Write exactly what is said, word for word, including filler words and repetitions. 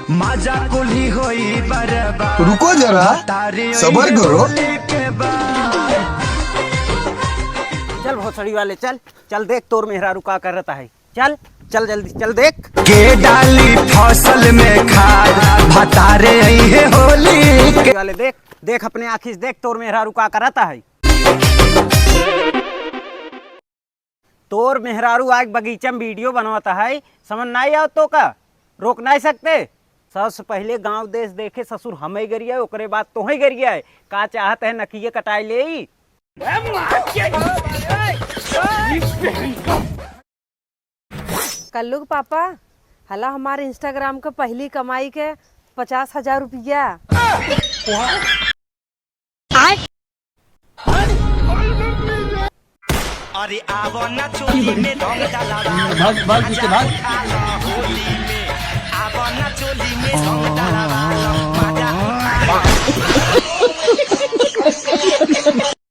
माजा कुल्ही होई बर्बाद। रुको जरा, तारे सबर करो। होली के बाद। चल भोसड़ी वाले, चल, चल देख तोर मेहरारू का करत है। चल, चल जल्दी, चल देख। के डाली फसल में खाद, भतारे आई है होली के। वाले देख, देख अपने आँखी से देख तोर मेहरारू का करत है। तोर मेहरारू आग बगीचा में वीडियो बनवत है, समझ नाई आवत तो का? रोक नाई सकते? सबसे पहिले गांव देश देखे ससुर हमें गरिया, ओकरे बाद तोहे गरिया है। का चाहत है नकिये कटाई ले? कल्लू के पापा, हला हमारे Instagram के पहली कमाई के पचास हजार रुपया। अरे आवो ना चोली में रंग डालवा। भाग, भाग, पीछे भाग।